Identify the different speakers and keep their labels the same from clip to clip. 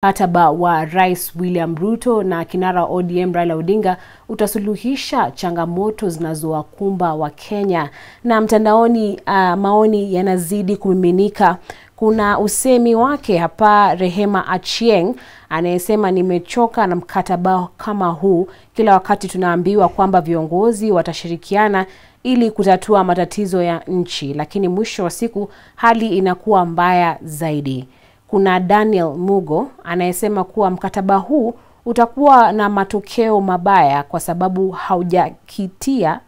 Speaker 1: Mkataba wa Rais William Ruto na kinara ODM Raila Odinga utasuluhisha changamoto zinazowakumba wa Kenya. Na mtandaoni maoni yanazidi kumiminika. Kuna usemi wake hapa Rehema Achieng anayesema nimechoka na mkataba kama huu. Kila wakati tunaambiwa kwamba viongozi watashirikiana ili kutatua matatizo ya nchi, lakini mwisho wa siku hali inakuwa mbaya zaidi. Kuna Daniel Mugo anayesema kuwa mkataba huu utakuwa na matokeo mabaya kwa sababu haujakitia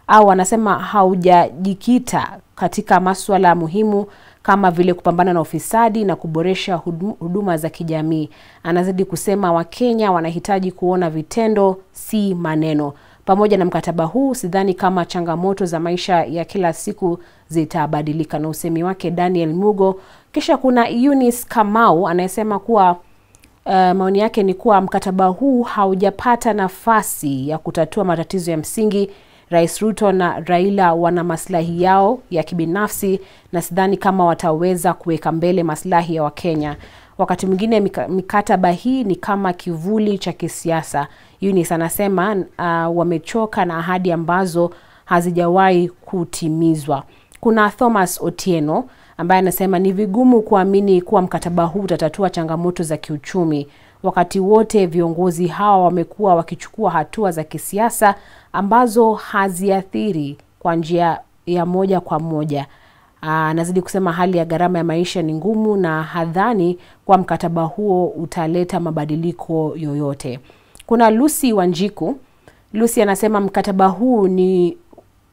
Speaker 1: au anasema haujajikita katika masuala muhimu kama vile kupambana na ufisadi na kuboresha huduma za kijamii. Anazidi kusema Wakenya wanahitaji kuona vitendo, si maneno. Pamoja na mkataba huu sidhani kama changamoto za maisha ya kila siku zitabadilika. Na usemi wake Daniel Mugo. Kisha kuna Eunice Kamau anayesema kuwa maoni yake ni kuwa mkataba huu haujapata nafasi ya kutatua matatizo ya msingi. Rais Ruto na Raila wana maslahi yao ya kibinafsi na sidhani kama wataweza kuweka mbele maslahi ya Wakenya. Wakati mwingine mikataba hii ni kama kivuli cha kisiasa. Eunice anasema wamechoka na ahadi ambazo hazijawahi kutimizwa. Kuna Thomas Otieno ambaye anasema ni vigumu kuamini kuwa mkataba huu utatatua changamoto za kiuchumi. Wakati wote viongozi hawa wamekuwa wakichukua hatua za kisiasa ambazo haziathiri kwa njia ya moja kwa moja. Anazidi kusema hali ya gharama ya maisha ni ngumu na hadhani kwa mkataba huo utaleta mabadiliko yoyote. Kuna Lucy Wanjiku. Lucy anasema mkataba huu ni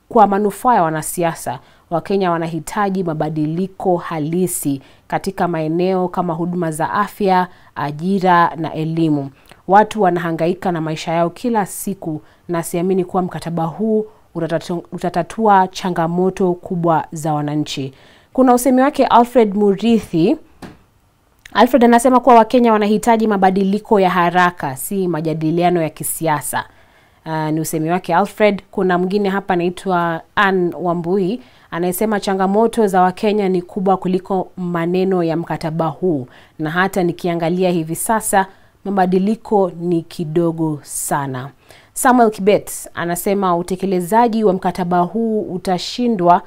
Speaker 1: kwa manufaa ya wanasiasa. Wakenya wanahitaji mabadiliko halisi katika maeneo kama huduma za afya, ajira na elimu. Watu wanahangaika na maisha yao kila siku na siamini kuwa mkataba huu utatatua changamoto kubwa za wananchi. Kuna usemi wake Alfred Murithi. Alfred anasema kuwa Wakenya wanahitaji mabadiliko ya haraka, si majadiliano ya kisiasa. Ni usemi wake Alfred. Kuna mwingine hapa anaitwa Ann Wambui anayesema changamoto za Wakenya ni kubwa kuliko maneno ya mkataba huu, na hata nikiangalia hivi sasa mabadiliko ni kidogo sana. Samuel Kibet anasema utekelezaji wa mkataba huu utashindwa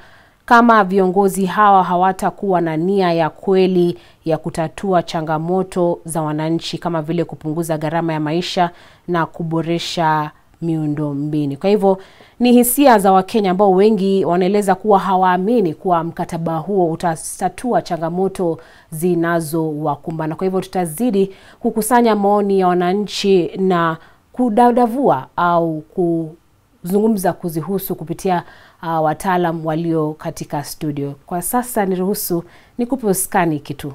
Speaker 1: kama viongozi hawa hawatakuwa na nia ya kweli ya kutatua changamoto za wananchi kama vile kupunguza gharama ya maisha na kuboresha miundombinu. Kwa hivyo ni hisia za Wakenya ambao wengi wanaeleza kuwa hawaamini kuwa mkataba huo utatatua changamoto zinazowakumba. Kwa hivyo tutazidi kukusanya maoni ya wananchi na kudadavua au kuzungumza kuzihusu kupitia wataalam walio katika studio. Kwa sasa niruhusu nikupe uskani kitu.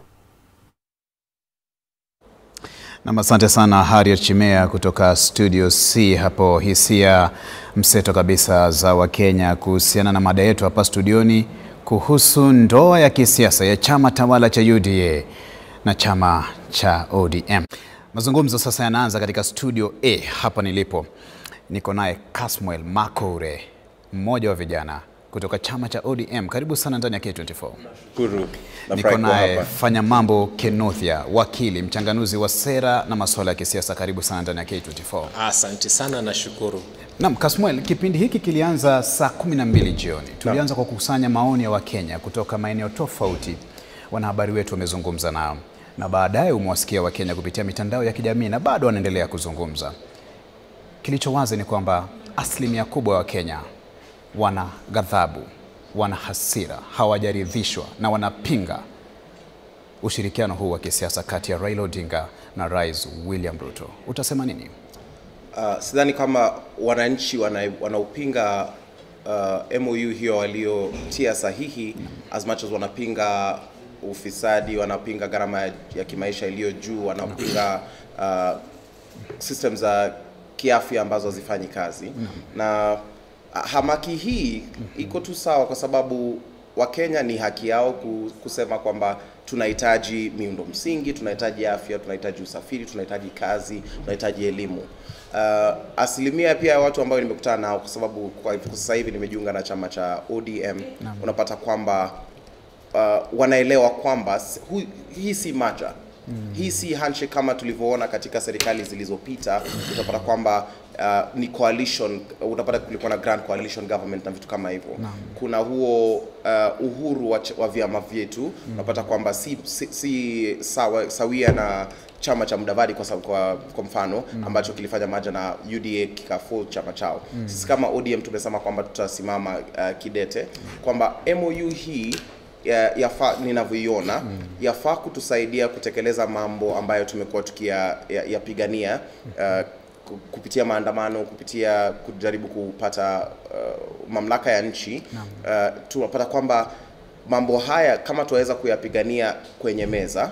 Speaker 2: Na asante sana Harriet Chimea kutoka Studio C hapo, hisia mseto kabisa za Wakenya kuhusiana na mada yetu hapa studioni kuhusu ndoa ya kisiasa ya chama tawala cha UDA na chama cha ODM. Mazungumzo sasa yanaanza katika Studio A hapa nilipo. Niko naye Kasmuel Makore, mmoja wa vijana kutoka chama cha ODM. Karibu sana ndani ya K24.
Speaker 3: Shukuru.
Speaker 2: Niko naye Fanya Mambo Kenothia, wakili, mchanganuzi wa sera na masuala ya kisiasa. Karibu sana ndani ya K24.
Speaker 3: Asante sana na shukuru.
Speaker 2: Naam, Kasmuel, kipindi hiki kilianza saa 12 jioni. Tulianza kwa kukusanya maoni ya Wakenya kutoka maeneo tofauti. Wanahabari wetu wamezungumza nao na baadaye umewasikia Wakenya kupitia mitandao ya kijamii na bado wanaendelea kuzungumza. Kilicho wazi ni kwamba asilimia kubwa ya Wakenya wana ghadhabu, wana hasira, hawajaridhishwa na wanapinga ushirikiano huu wa kisiasa kati ya Raila Odinga na Rais William Ruto. Utasema nini?
Speaker 3: Sidhani kama wananchi wanaupinga MOU hiyo waliotia sahihi as much as wanapinga ufisadi, wanapinga gharama ya kimaisha iliyo juu, wanapinga system za kiafya ambazo hazifanyi kazi. Na hamaki hii iko tu sawa kwa sababu Wakenya ni haki yao kusema kwamba tunahitaji miundo msingi, tunahitaji afya, tunahitaji usafiri, tunahitaji kazi, tunahitaji elimu. Asilimia pia ya watu ambao nimekutana nao, kwa sababu kwa sasa hivi nimejiunga na chama cha ODM, unapata kwamba wanaelewa kwamba hii si maja. Hii si handshake kama tulivyoona katika serikali zilizopita. Utapata kwamba ni coalition, utapata kulikuwa na grand coalition government na vitu kama hivyo. Kuna huo uhuru wa vyama vyetu. Unapata kwamba si sawia na chama cha Mudavadi kwa mfano ambacho kilifanya maja na UDA kikafold chama chao. Sisi kama ODM tumesema kwamba tutasimama kidete kwamba MOU hii yafaa, ninavyoiona, yafaa kutusaidia kutekeleza mambo ambayo tumekuwa tukiyapigania kupitia maandamano, kupitia kujaribu kupata mamlaka ya nchi. Tunapata kwamba mambo haya kama tuweza kuyapigania kwenye meza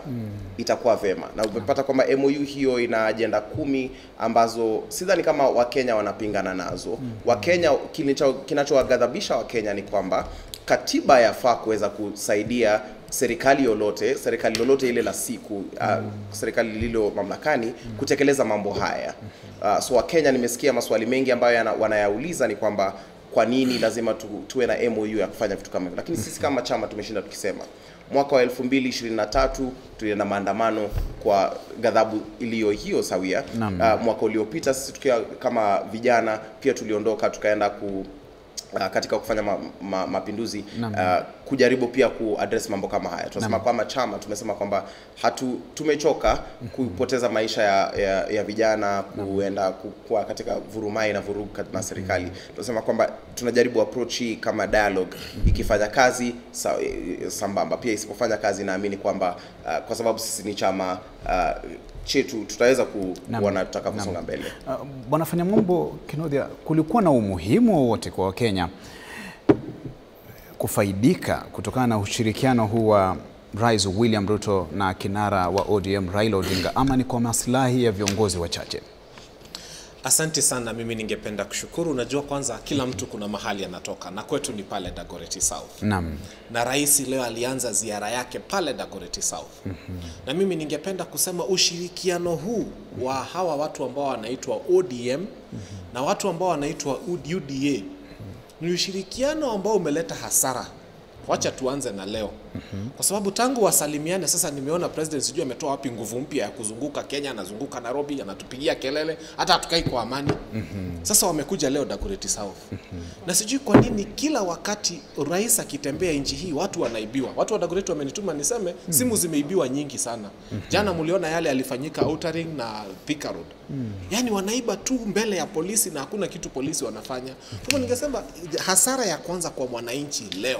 Speaker 3: itakuwa vema. Na umepata kwamba MOU hiyo ina agenda 10 ambazo sidhani kama Wakenya wanapingana nazo. Wakenya, kinachowaghadhabisha Wakenya ni kwamba katiba yafaa kuweza kusaidia serikali lolote ile la siku, serikali lililo mamlakani kutekeleza mambo haya. So Wakenya, nimesikia maswali mengi ambayo wanayauliza ni kwamba kwa nini lazima tuwe na MOU ya kufanya vitu kama hivyo. Lakini sisi kama chama tumeshinda tukisema mwaka wa 2023 tulienda maandamano kwa ghadhabu iliyo hiyo sawia. Mwaka uliopita sisi tukiwa kama vijana pia tuliondoka tukaenda katika kufanya mapinduzi, kujaribu pia kuaddress mambo kama haya. Tunasema kwamba chama tumesema kwamba tumechoka kupoteza maisha ya vijana kuenda kwa katika vurumai na vurugu na serikali. Tunasema kwamba tunajaribu approach hii kama dialogue, ikifanya kazi sambamba, pia isipofanya kazi naamini kwamba kwa sababu sisi ni chama chetu tutaweza kuona tutakaposonga mbele.
Speaker 2: Bwana Fanyamombo Kinuthia, kulikuwa na umuhimu wowote kwa Wakenya kufaidika kutokana na ushirikiano huu wa Rais William Ruto na kinara wa ODM Raila Odinga, ama ni kwa maslahi ya viongozi wachache?
Speaker 4: Asante sana, mimi ningependa kushukuru. Unajua, kwanza kila mtu kuna mahali anatoka, na kwetu ni pale Dagoretti South. Na rais leo alianza ziara yake pale Dagoretti South. Na mimi ningependa kusema ushirikiano huu wa hawa watu ambao wanaitwa ODM na watu ambao wanaitwa UDA ni ushirikiano ambao umeleta hasara. Wacha tuanze na leo. Kwa sababu tangu wasalimiane sasa, nimeona president sijui ametoa wapi nguvu mpya ya kuzunguka Kenya, anazunguka Nairobi, anatupigia kelele, hata hatukai kwa amani. Sasa wamekuja leo Dagoretti South. Na sijui kwa nini kila wakati rais akitembea nchi hii watu wanaibiwa. Watu wa Dagoretti wamenituma niseme simu zimeibiwa nyingi sana. Jana mliona yale yalifanyika Outer Ring na Thika Road. Yaani wanaiba tu mbele ya polisi na hakuna kitu polisi wanafanya. Kwa ningesema hasara ya kwanza kwa mwananchi leo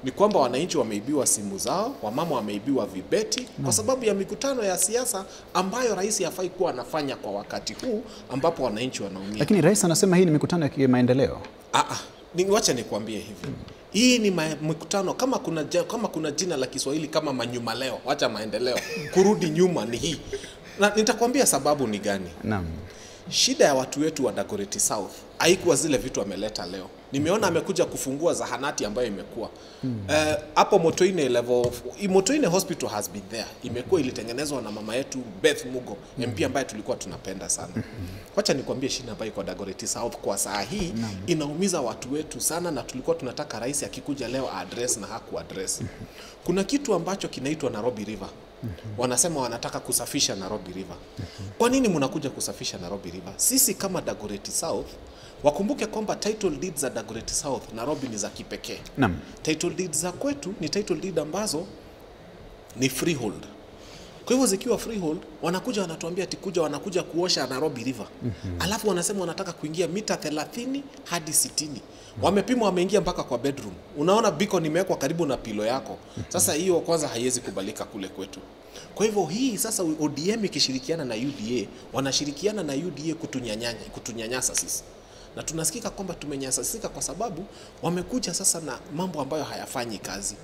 Speaker 4: ni kwamba wananchi wameibiwa simu zao, wamama wameibiwa vibeti kwa sababu ya mikutano ya siasa ambayo rais hafai kuwa anafanya kwa wakati huu ambapo wananchi wanaumia.
Speaker 2: Lakini rais anasema hii ni mikutano ya maendeleo.
Speaker 4: Wacha nikwambie hivi. Hii ni mikutano kama kuna jina la Kiswahili kama manyuma leo, wacha maendeleo. Kurudi nyuma ni hii. Na nitakwambia sababu ni gani.
Speaker 2: Naam.
Speaker 4: Shida ya watu wetu wa Dagoretti South haikuwa zile vitu ameleta leo. Nimeona amekuja kufungua zahanati ambayo imekuwa hapo Motoine level. Motoine Hospital has been there. Imekuwa ilitengenezwa na mama yetu Beth Mugo, MP ambaye tulikuwa tunapenda sana. Wacha nikwambie shida ambayo iko Dagoretti South kwa saa hii inaumiza watu wetu sana, na tulikuwa tunataka rais akikuja leo address na haku address. Kuna kitu ambacho kinaitwa Nairobi River. Wanasema wanataka kusafisha Nairobi River. Kwa nini mnakuja kusafisha Nairobi River? Sisi kama Dagoretti South, wakumbuke kwamba title deeds za Dagoretti South Nairobi ni za kipekee.
Speaker 2: Naam.
Speaker 4: Title deeds za kwetu ni title deed ambazo ni freehold. Kwa hivyo zikiwa freehold, wanakuja wanatuambia ati kuja wanakuja kuosha Nairobi River. Alafu wanasema wanataka kuingia mita 30 hadi 60. Wamepima wameingia mpaka kwa bedroom. Unaona beacon imewekwa karibu na pilo yako. Sasa hiyo kwanza haiwezi kubalika kule kwetu. Kwa hivyo hii sasa ODM ikishirikiana na UDA, wanashirikiana na UDA kutunyanyasa sisi. Na tunasikika kwamba tumenyanyasika kwa sababu wamekuja sasa na mambo ambayo hayafanyi kazi.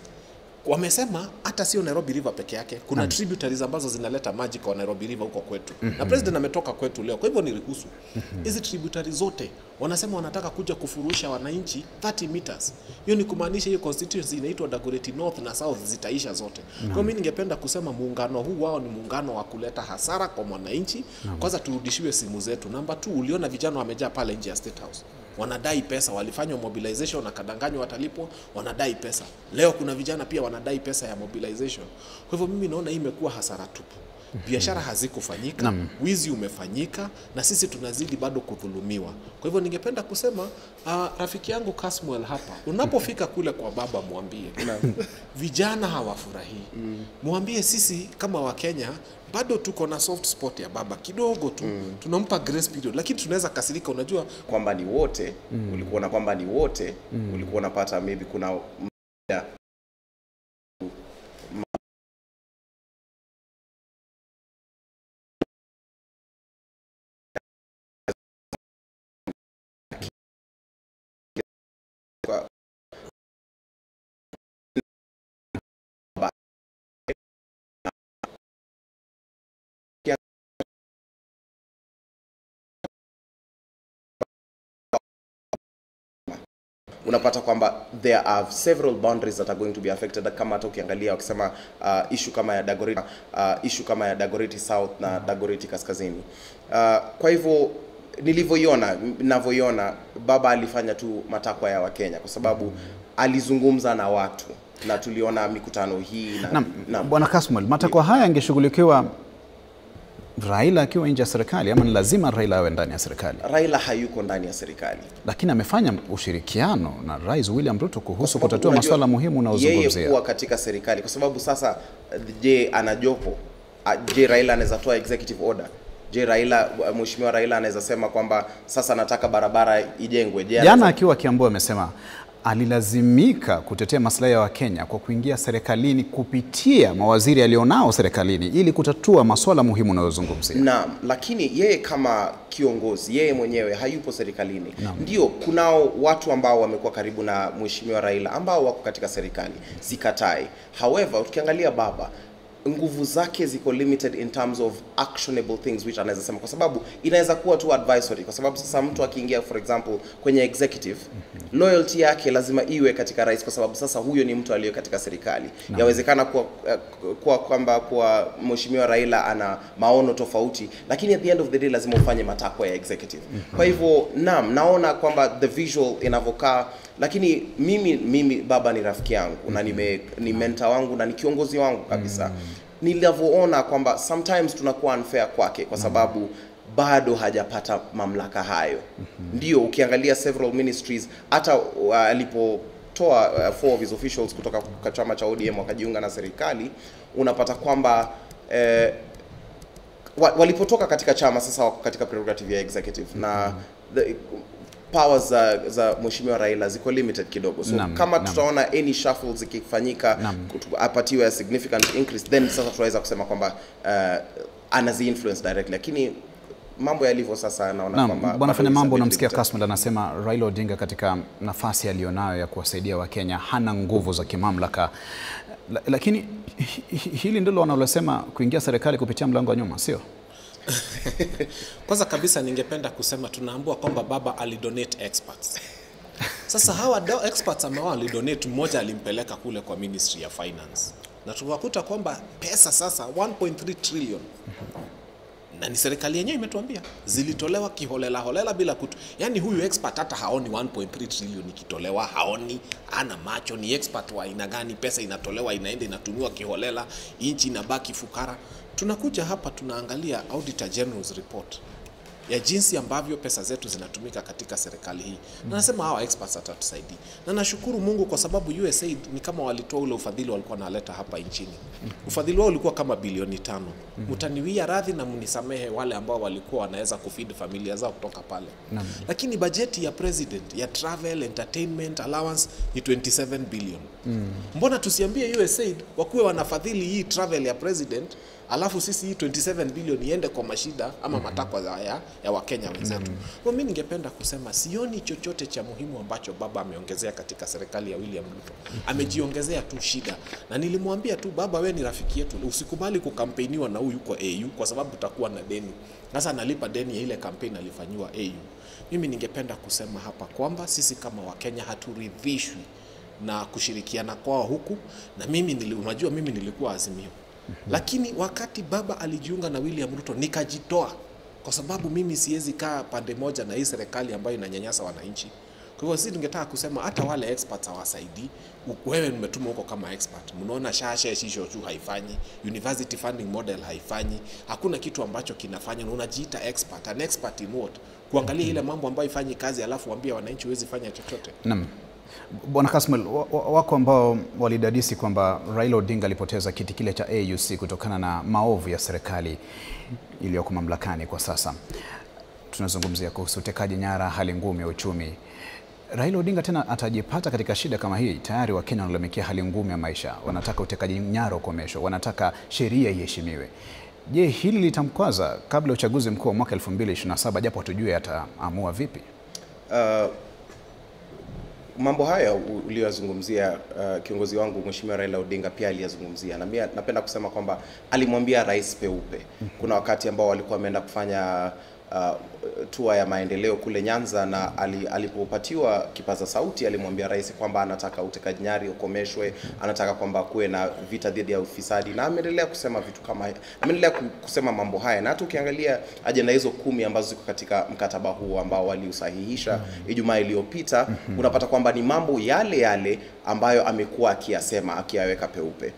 Speaker 4: Wamesema hata sio Nairobi River peke yake, kuna tributaries ambazo zinaleta maji kwa Nairobi River huko kwetu. Na president ametoka kwetu leo, kwa hivyo ni ruhusu. Hizi tributaries zote wanasema wanataka kuja kufurusha wananchi 30 meters. Hiyo ni kumaanisha hiyo constituency inaitwa Dagoretti North na South zitaisha zote. Kwa hiyo mimi ningependa kusema muungano huu wao ni muungano wa kuleta hasara kwa mwananchi. Kwanza turudishiwe simu zetu. Namba 2, uliona vijana wamejaa pale nje ya State House. Wanadai pesa, walifanywa mobilization wakadanganywa watalipwa, wanadai pesa. Leo kuna vijana pia wanadai pesa ya mobilization. Kwa hivyo mimi naona hii imekuwa hasara tupu. Biashara hazikufanyika, wizi umefanyika, na sisi tunazidi bado kudhulumiwa. Kwa hivyo ningependa kusema rafiki yangu Kasmuel hapa, unapofika kule kwa baba mwambie vijana hawafurahii. Mwambie sisi kama Wakenya bado tuko na soft spot ya baba kidogo tu. Tunampa grace period, lakini tunaweza kasirika, unajua
Speaker 3: kwamba ni wote, ulikuwa na kwamba ni wote, ulikuwa unapata maybe kuna unapata kwamba there are several boundaries that are going to be affected. Kama hata ukiangalia wakisema issue kama ya Dagoretti, issue kama ya Dagoretti South na Dagoretti Kaskazini. Kwa hivyo nilivyoiona, ninavyoiona, baba alifanya tu matakwa ya Wakenya kwa sababu alizungumza na watu na tuliona mikutano hii na
Speaker 2: Bwana Kasmuel, matakwa haya yangeshughulikiwa Raila akiwa nje ya serikali ama ni lazima Raila awe ndani ya serikali?
Speaker 3: Raila hayuko ndani ya serikali.
Speaker 2: Lakini amefanya ushirikiano na Rais William Ruto kuhusu kutatua masuala muhimu unayozungumzia.
Speaker 3: Yeye kuwa katika serikali kwa sababu sasa, je, ana jopo? Je, Raila anaweza toa executive order? Je, Raila, Mheshimiwa Raila anaweza sema kwamba sasa nataka barabara ijengwe? Je,
Speaker 2: jana akiwa Kiambu amesema alilazimika kutetea maslahi ya Wakenya kwa kuingia serikalini kupitia mawaziri alionao serikalini ili kutatua masuala muhimu unayozungumzia.
Speaker 3: Naam, lakini yeye kama kiongozi, yeye mwenyewe hayupo serikalini. Ndio, kunao watu ambao wamekuwa karibu na Mheshimiwa Raila ambao wako katika serikali, sikatai. However, ukiangalia baba, nguvu zake ziko limited in terms of actionable things which anaweza sema, kwa sababu inaweza kuwa tu advisory, kwa sababu sasa mtu akiingia for example kwenye executive, loyalty yake lazima iwe katika rais, kwa sababu sasa huyo ni mtu aliye katika serikali. Yawezekana kuwa kwamba kwa Mheshimiwa Raila ana maono tofauti, lakini at the end of the day lazima ufanye matakwa ya executive. Kwa hivyo naam, naona kwamba the visual inavokaa, lakini mimi baba ni rafiki yangu na ni mentor wangu na ni kiongozi wangu kabisa. Nilivyoona kwamba sometimes tunakuwa unfair kwake kwa sababu bado hajapata mamlaka hayo. Ndio ukiangalia several ministries, hata alipotoa 4 of his officials kutoka kwa chama cha ODM wakajiunga na serikali, unapata kwamba walipotoka katika chama sasa wako katika prerogative ya executive na the powers za Mheshimiwa Raila ziko limited kidogo. So kama tutaona any shuffles zikifanyika, apatiwe a significant increase, then sasa tunaweza kusema kwamba anazi influence directly. Lakini mambo yalivyo sasa naona kwamba
Speaker 2: Bwana Fanya Mambo, unamsikia Kasmuel anasema Raila Odinga katika nafasi alionayo ya kuwasaidia Wakenya hana nguvu za kimamlaka. Lakini hili ndilo wanalosema kuingia serikali kupitia mlango wa nyuma, sio?
Speaker 4: Kwanza kabisa ningependa kusema tunaambua kwamba baba alidonate experts. Sasa hawa experts ambao walidonate, mmoja alimpeleka kule kwa Ministry ya Finance. Na tukakuta kwamba pesa sasa 1.3 trillion. Na ni serikali yenyewe imetuambia zilitolewa kiholela holela bila kutu. Yani huyu expert hata haoni 1.3 trillion ikitolewa, haoni, ana macho, ni expert wa aina gani? Pesa inatolewa inaenda inatumiwa kiholela, inchi inabaki fukara. Tunakuja hapa tunaangalia Auditor General's report ya jinsi ambavyo pesa zetu zinatumika katika serikali hii. Na nasema hawa experts watatusaidia. Na nashukuru Mungu kwa sababu USAID ni kama walitoa ule ufadhili walikuwa wanaleta hapa nchini. Ufadhili wao ulikuwa kama bilioni 5. Mtaniwia radhi na mnisamehe wale ambao walikuwa wanaweza kufeed familia zao kutoka pale. Lakini bajeti ya president ya travel, entertainment, allowance ni 27 billion. Mbona tusiambie USAID wakuwe wanafadhili hii travel ya president, alafu sisi hii 27 billion iende kwa mashida ama matakwa ya Wakenya wenzetu? Kwa mimi ningependa kusema sioni chochote cha muhimu ambacho baba ameongezea katika serikali ya William Ruto. Amejiongezea tu shida. Na nilimwambia tu baba, we ni rafiki yetu, usikubali kukampeniwa na huyu kwa AU kwa sababu utakuwa na deni. Sasa analipa deni ya ile kampeni alifanywa AU. Mimi ningependa kusema hapa kwamba sisi kama Wakenya haturidhishwi na kushirikiana kwao huku, na mimi unajua mimi nilikuwa Azimio. Lakini wakati baba alijiunga na William Ruto nikajitoa Kwa sababu mimi siwezi kaa pande moja na hii serikali ambayo inanyanyasa wananchi. Kwa hivyo sisi tungetaka kusema hata wale experts hawasaidii. Wewe umetumwa huko kama expert. Mnaona shasha shisho tu haifanyi, university funding model haifanyi, hakuna kitu ambacho kinafanya na unajiita expert. An expert in what? Kuangalia ile mambo ambayo haifanyi kazi alafu waambie wananchi huwezi fanya chochote.
Speaker 2: Naam. Bwana Kasmuel, wako ambao walidadisi kwamba Raila Odinga alipoteza kiti kile cha AUC kutokana na maovu ya serikali iliyoko mamlakani kwa sasa. Tunazungumzia kuhusu utekaji nyara, hali ngumu ya uchumi. Raila Odinga tena atajipata katika shida kama hii? Tayari Wakenya wanalalamikia hali ngumu ya maisha, wanataka utekaji nyara ukomeshwe, wanataka sheria iheshimiwe. Je, hili litamkwaza kabla uchaguzi mkuu wa mwaka 2027, japo hatujui ataamua vipi?
Speaker 3: Mambo haya uliyozungumzia, kiongozi wangu Mheshimiwa Raila Odinga pia aliyazungumzia, na mimi napenda kusema kwamba alimwambia rais peupe. Kuna wakati ambao walikuwa wameenda kufanya tour ya maendeleo kule Nyanza, na alipopatiwa kipaza sauti alimwambia rais kwamba anataka utekaji nyara ukomeshwe, anataka kwamba kuwe na vita dhidi ya ufisadi, na ameendelea kusema vitu kama, ameendelea kusema mambo haya. Na hata ukiangalia ajenda hizo 10 ambazo ziko katika mkataba huu ambao waliusahihisha Ijumaa iliyopita, unapata kwamba ni mambo yale yale ambayo amekuwa akiyasema, akiyaweka peupe.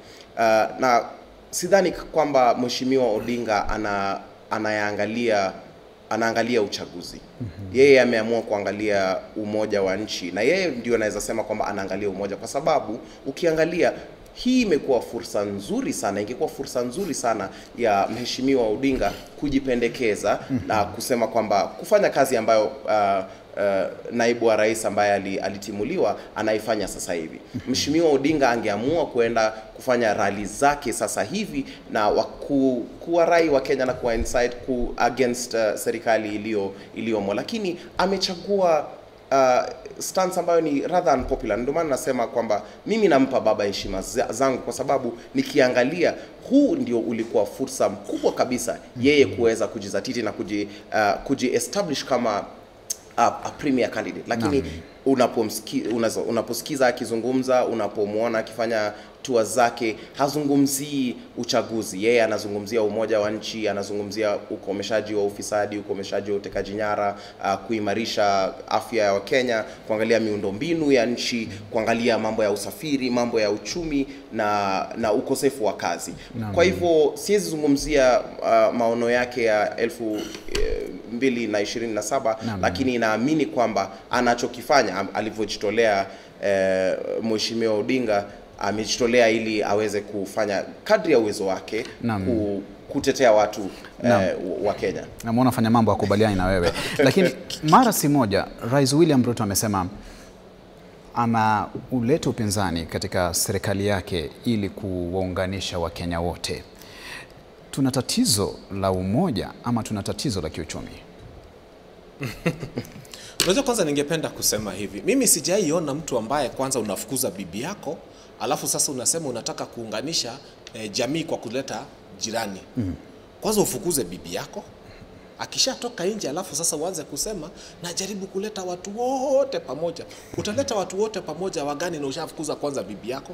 Speaker 3: Na sidhani kwamba Mheshimiwa Odinga anaangalia uchaguzi. Yeye ameamua kuangalia umoja wa nchi, na yeye ndio anaweza sema kwamba anaangalia umoja, kwa sababu ukiangalia hii imekuwa fursa nzuri sana, ingekuwa fursa nzuri sana ya Mheshimiwa Odinga kujipendekeza na kusema kwamba kufanya kazi ambayo naibu wa rais ambaye alitimuliwa anaifanya sasa hivi. Mheshimiwa Odinga angeamua kuenda kufanya rally zake sasa hivi na kuwa rai wa Kenya na kuwa inside ku against serikali iliyomo, lakini amechagua stance ambayo ni rather unpopular. Ndio maana nasema kwamba mimi nampa baba heshima zangu, kwa sababu nikiangalia huu ndio ulikuwa fursa mkubwa kabisa yeye kuweza kujizatiti na kuji-establish kama a premier candidate. Lakini unaposikiza akizungumza, unapomuona akifanya tour zake, hazungumzii uchaguzi. Yeye anazungumzia umoja wa nchi, anazungumzia ukomeshaji wa ufisadi, ukomeshaji wa utekaji nyara, kuimarisha afya ya Wakenya, kuangalia miundombinu ya nchi, kuangalia mambo ya usafiri, mambo ya uchumi na ukosefu wa kazi. Kwa hivyo siwezi zungumzia maono yake ya 2027, lakini naamini kwamba anachokifanya, alivyojitolea Mheshimiwa Odinga, amejitolea ili aweze kufanya kadri ya uwezo wake kutetea watu wa Kenya.
Speaker 2: Namuona fanya mambo akubaliani na wewe. Lakini mara si moja Rais William Ruto amesema ana uleta upinzani katika serikali yake ili kuwaunganisha Wakenya wote. Tuna tatizo la umoja ama tuna tatizo la kiuchumi?
Speaker 4: Unajua, kwanza ningependa kusema hivi. Mimi sijaiona mtu ambaye kwanza unafukuza bibi yako, alafu sasa unasema unataka kuunganisha jamii kwa kuleta jirani. Kwanza ufukuze bibi yako, akishatoka nje alafu sasa uanze kusema najaribu kuleta watu wote pamoja. Utaleta watu wote pamoja wagani na ushafukuza kwanza bibi yako?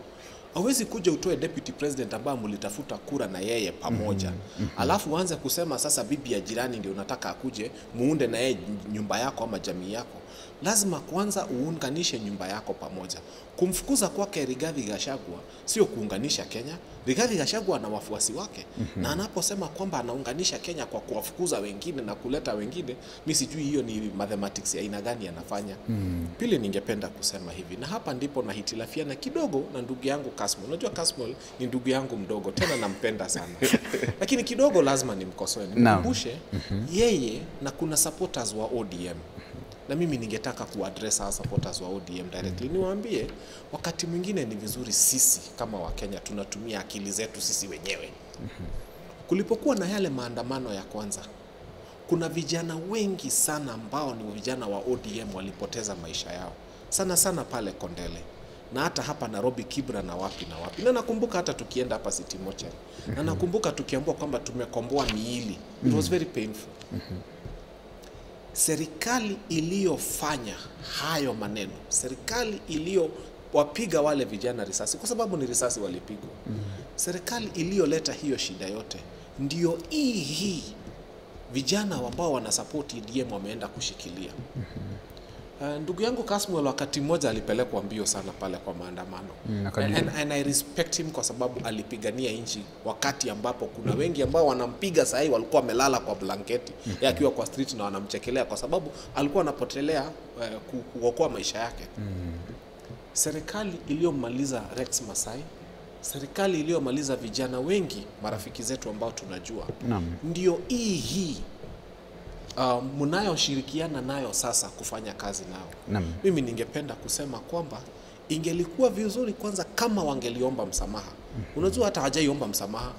Speaker 4: Hawezi kuja utoe deputy president ambaye mlitafuta kura na yeye pamoja. Alafu uanze kusema sasa bibi ya jirani ndio unataka akuje muunde na yeye nyumba yako ama jamii yako. Lazima kwanza uunganishe nyumba yako pamoja. Kumfukuza kwake Rigathi Gachagua sio kuunganisha Kenya. Rigathi Gachagua ana wafuasi wake. Na anaposema kwamba anaunganisha Kenya kwa kuwafukuza wengine na kuleta wengine, mimi sijui hiyo ni mathematics ya aina gani anafanya. Pili, ningependa kusema hivi, na hapa ndipo nahitilafiana kidogo na ndugu yangu Kasmuel. Unajua Kasmuel ni ndugu yangu mdogo, tena nampenda sana. Lakini kidogo lazima nimkosoe, nimkumbushe yeye na kuna supporters wa ODM. Na mimi ningetaka kuaddress hawa supporters wa ODM directly. Niwaambie wakati mwingine ni vizuri sisi kama Wakenya tunatumia akili zetu sisi wenyewe. Kulipokuwa na yale maandamano ya kwanza, kuna vijana wengi sana ambao ni vijana wa ODM walipoteza maisha yao. Sana sana pale Kondele. Na hata hapa Nairobi, Kibra na wapi na wapi. Na nakumbuka hata tukienda hapa City Mochari. Na nakumbuka tukiambiwa kwamba tumekomboa miili. It was very painful. Serikali iliyofanya hayo maneno, serikali iliyowapiga wale vijana risasi, kwa sababu ni risasi walipigwa, serikali iliyoleta hiyo shida yote ndio hii Vijana ambao wanasupport ODM wameenda kushikilia. Ndugu yangu Kasmuel wakati mmoja alipelekwa mbio sana pale kwa maandamano. And I respect him kwa sababu alipigania nchi wakati ambapo kuna wengi ambao wanampiga sahi walikuwa wamelala kwa blanketi, yeye akiwa kwa street na wanamchekelea kwa sababu alikuwa anapotelea kuokoa maisha yake. Serikali iliyomaliza Rex Masai, serikali iliyomaliza vijana wengi marafiki zetu ambao tunajua, ndio hii mnayoshirikiana nayo sasa kufanya kazi nao. Mimi ningependa kusema kwamba ingelikuwa vizuri kwanza kama wangeliomba msamaha. Unajua hata hawajaiomba msamaha.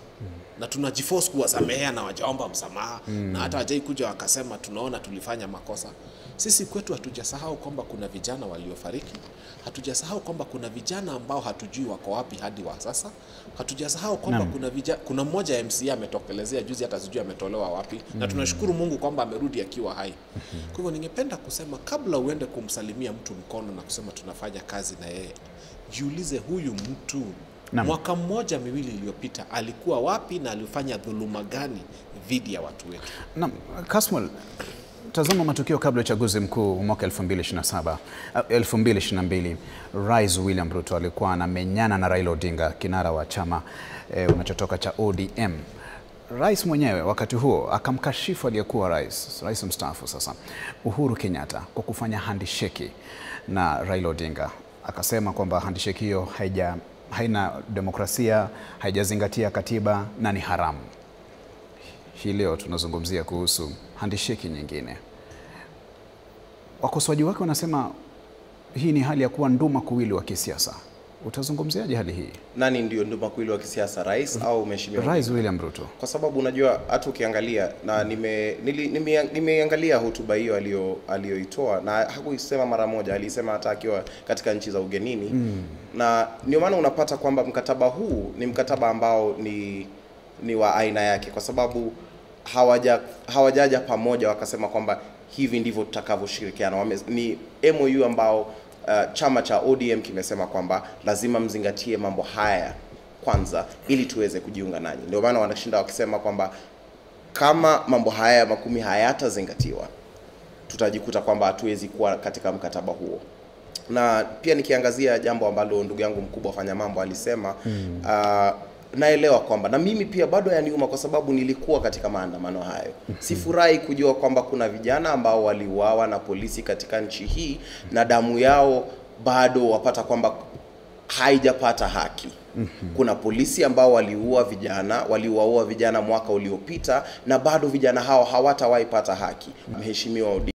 Speaker 4: Na tunajiforce kuwasamehea na hawajaomba msamaha. Na hata hawajai kuja wakasema tunaona tulifanya makosa. Sisi kwetu hatujasahau kwamba kuna vijana waliofariki. Hatujasahau kwamba kuna vijana ambao hatujui wako wapi hadi wa sasa. Hatujasahau kwamba kuna vijana, kuna mmoja MCA ametokelezea juzi hata sijui ametolewa wapi. Na tunashukuru Mungu kwamba amerudi akiwa hai. Kwa hivyo ningependa kusema kabla uende kumsalimia mtu mkono na kusema tunafanya kazi na yeye, jiulize huyu mtu mwaka mmoja miwili iliyopita alikuwa wapi na alifanya dhuluma gani dhidi ya watu wetu.
Speaker 2: Naam, Kasmuel, tazama matukio kabla ya uchaguzi mkuu mwaka 2022. Rais William Ruto alikuwa anamenyana na Raila Odinga, kinara wa chama unachotoka cha ODM. Rais mwenyewe wakati huo akamkashifu aliyekuwa rais mstaafu sasa Uhuru Kenyatta kwa kufanya handshake na Raila Odinga. Akasema kwamba handshake hiyo haina demokrasia, haijazingatia katiba na ni haramu. Hii leo tunazungumzia kuhusu handshake nyingine. Wakosoaji wake wanasema hii ni hali ya kuwa nduma kuwili wa kisiasa. Utazungumziaje hali hii?
Speaker 3: Nani ndio nduma kuwili wa kisiasa, rais au mheshimiwa
Speaker 2: Rais William Ruto?
Speaker 3: Kwa sababu unajua hata ukiangalia na nimeangalia hotuba hiyo aliyoitoa, na hakuisema mara moja, alisema hata akiwa katika nchi za ugenini. Na ndio maana unapata kwamba mkataba huu ni mkataba ambao ni wa aina yake, kwa sababu hawajaja pamoja wakasema kwamba hivi ndivyo tutakavyoshirikiana. Ni MOU ambao chama cha ODM kimesema kwamba lazima mzingatie mambo haya kwanza ili tuweze kujiunga nanyi. Ndio maana wanashinda wakisema kwamba kama mambo haya 10 hayatazingatiwa, tutajikuta kwamba hatuwezi kuwa katika mkataba huo. Na pia nikiangazia jambo ambalo ndugu yangu mkubwa Fanya Mambo alisema, naelewa kwamba na mimi pia bado yaniuma kwa sababu nilikuwa katika maandamano hayo. Sifurahi kujua kwamba kuna vijana ambao waliuawa na polisi katika nchi hii na damu yao bado wapata kwamba haijapata haki. Kuna polisi ambao waliuaua vijana mwaka uliopita na bado vijana hao hawatawahi pata haki. Mheshimiwa Odinga,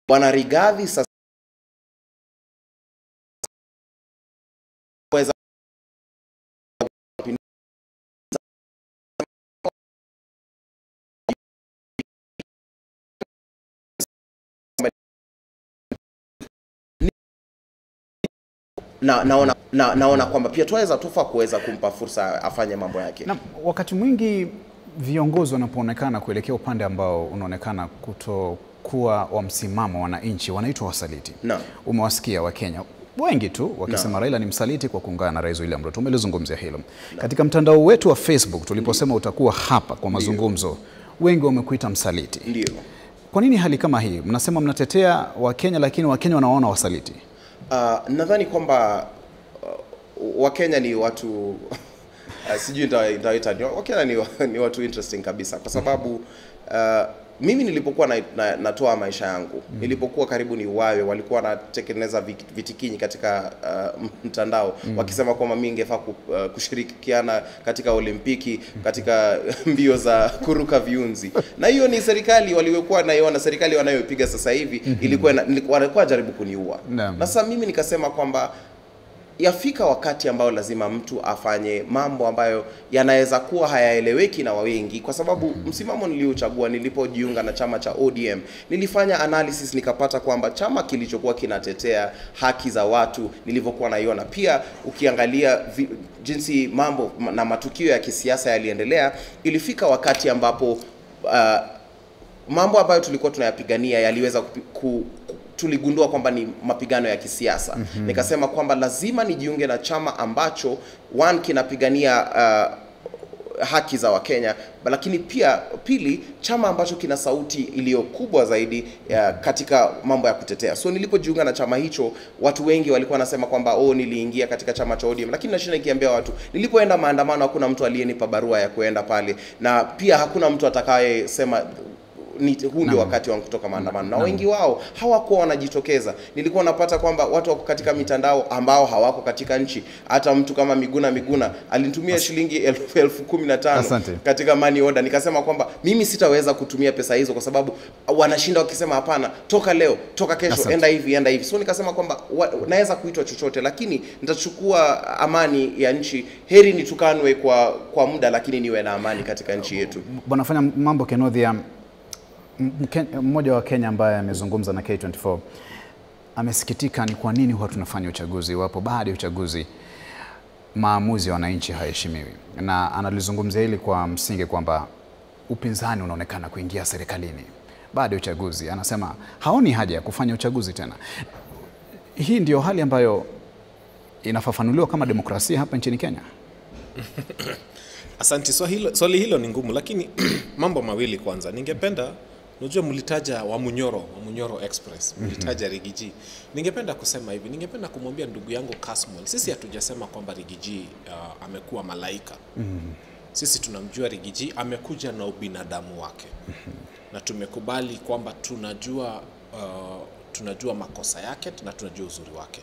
Speaker 3: Bwana Rigathi sasa naona kwamba pia tuweza tufa kuweza kumpa fursa afanye mambo yake.
Speaker 2: Na wakati mwingi viongozi wanapoonekana kuelekea upande ambao unaonekana kutokuwa wa msimamo wananchi wanaitwa wasaliti. Umewasikia Wakenya wengi tu wakisema Raila ni msaliti kwa kuungana na Rais William Ruto. Umelizungumzia hilo. Katika mtandao wetu wa Facebook tuliposema utakuwa hapa kwa mazungumzo, wengi wamekuita msaliti.
Speaker 3: Ndio.
Speaker 2: Kwa nini hali kama hii? Mnasema mnatetea Wakenya lakini Wakenya wanaona wasaliti.
Speaker 3: Nadhani kwamba Wakenya ni watu sijui nitaita Wakenya ni watu interesting kabisa, kwa sababu mimi nilipokuwa natoa maisha yangu, nilipokuwa karibu ni wawe, walikuwa wanatengeneza vitikinyi katika mtandao wakisema kwamba mimi ningefaa kushirikiana katika Olimpiki, katika mbio za kuruka viunzi. Na hiyo ni serikali waliokuwa naiona, serikali wanayopiga sasa hivi ilikuwa walikuwa jaribu kuniua. Na sasa mimi nikasema kwamba yafika wakati ambao lazima mtu afanye mambo ambayo yanaweza kuwa hayaeleweki na wengi, kwa sababu msimamo niliochagua nilipojiunga na chama cha ODM, nilifanya analysis nikapata kwamba chama kilichokuwa kinatetea haki za watu nilivyokuwa naiona, pia ukiangalia jinsi mambo na matukio ya kisiasa yaliendelea, ilifika wakati ambapo mambo ambayo tulikuwa tunayapigania yaliweza tuligundua kwamba ni mapigano ya kisiasa. Nikasema kwamba lazima nijiunge na chama ambacho one kinapigania haki za Wakenya, lakini pia pili, chama ambacho kina sauti iliyo kubwa zaidi katika mambo ya kutetea. So nilipojiunga na chama hicho, watu wengi walikuwa wanasema kwamba oh, niliingia katika chama cha ODM, lakini nashinda nikiambia watu, nilipoenda maandamano hakuna mtu aliyenipa barua ya kuenda pale, na pia hakuna mtu atakayesema huu ndio wakati wangu kutoka maandamano, na wengi wao hawakuwa wanajitokeza. Nilikuwa napata kwamba watu wako katika mitandao ambao hawako katika nchi. Hata mtu kama Miguna alinitumia shilingi 15,000 katika money order. Nikasema kwamba mimi sitaweza kutumia pesa hizo kwa sababu wanashinda wakisema hapana, toka leo, toka kesho, enda hivi, enda hivi. So nikasema kwamba naweza kuitwa chochote, lakini nitachukua amani ya nchi. Heri nitukanwe kwa muda, lakini niwe na amani katika nchi yetu.
Speaker 2: Bwana Fanya Mambo Kinuthia, mmoja wa Kenya ambaye amezungumza na K24 amesikitika ni kwa nini huwa tunafanya uchaguzi iwapo baada ya uchaguzi maamuzi ya wananchi hayaheshimiwi, na analizungumzia hili kwa msingi kwamba upinzani unaonekana kuingia serikalini baada ya uchaguzi. Anasema haoni haja ya kufanya uchaguzi tena. Hii ndio hali ambayo inafafanuliwa kama demokrasia hapa nchini Kenya.
Speaker 4: Asante. Swali hilo ni ngumu, lakini mambo mawili kwanza. Ningependa, unajua mlitaja Wamunyoro Express, mlitaja Rigiji. Ningependa kusema hivi, ningependa kumwambia ndugu yangu Kasmuel, sisi hatujasema kwamba Rigiji amekuwa malaika. Sisi tunamjua Rigiji amekuja na ubinadamu wake. Na tumekubali kwamba tunajua makosa yake na tunajua uzuri wake.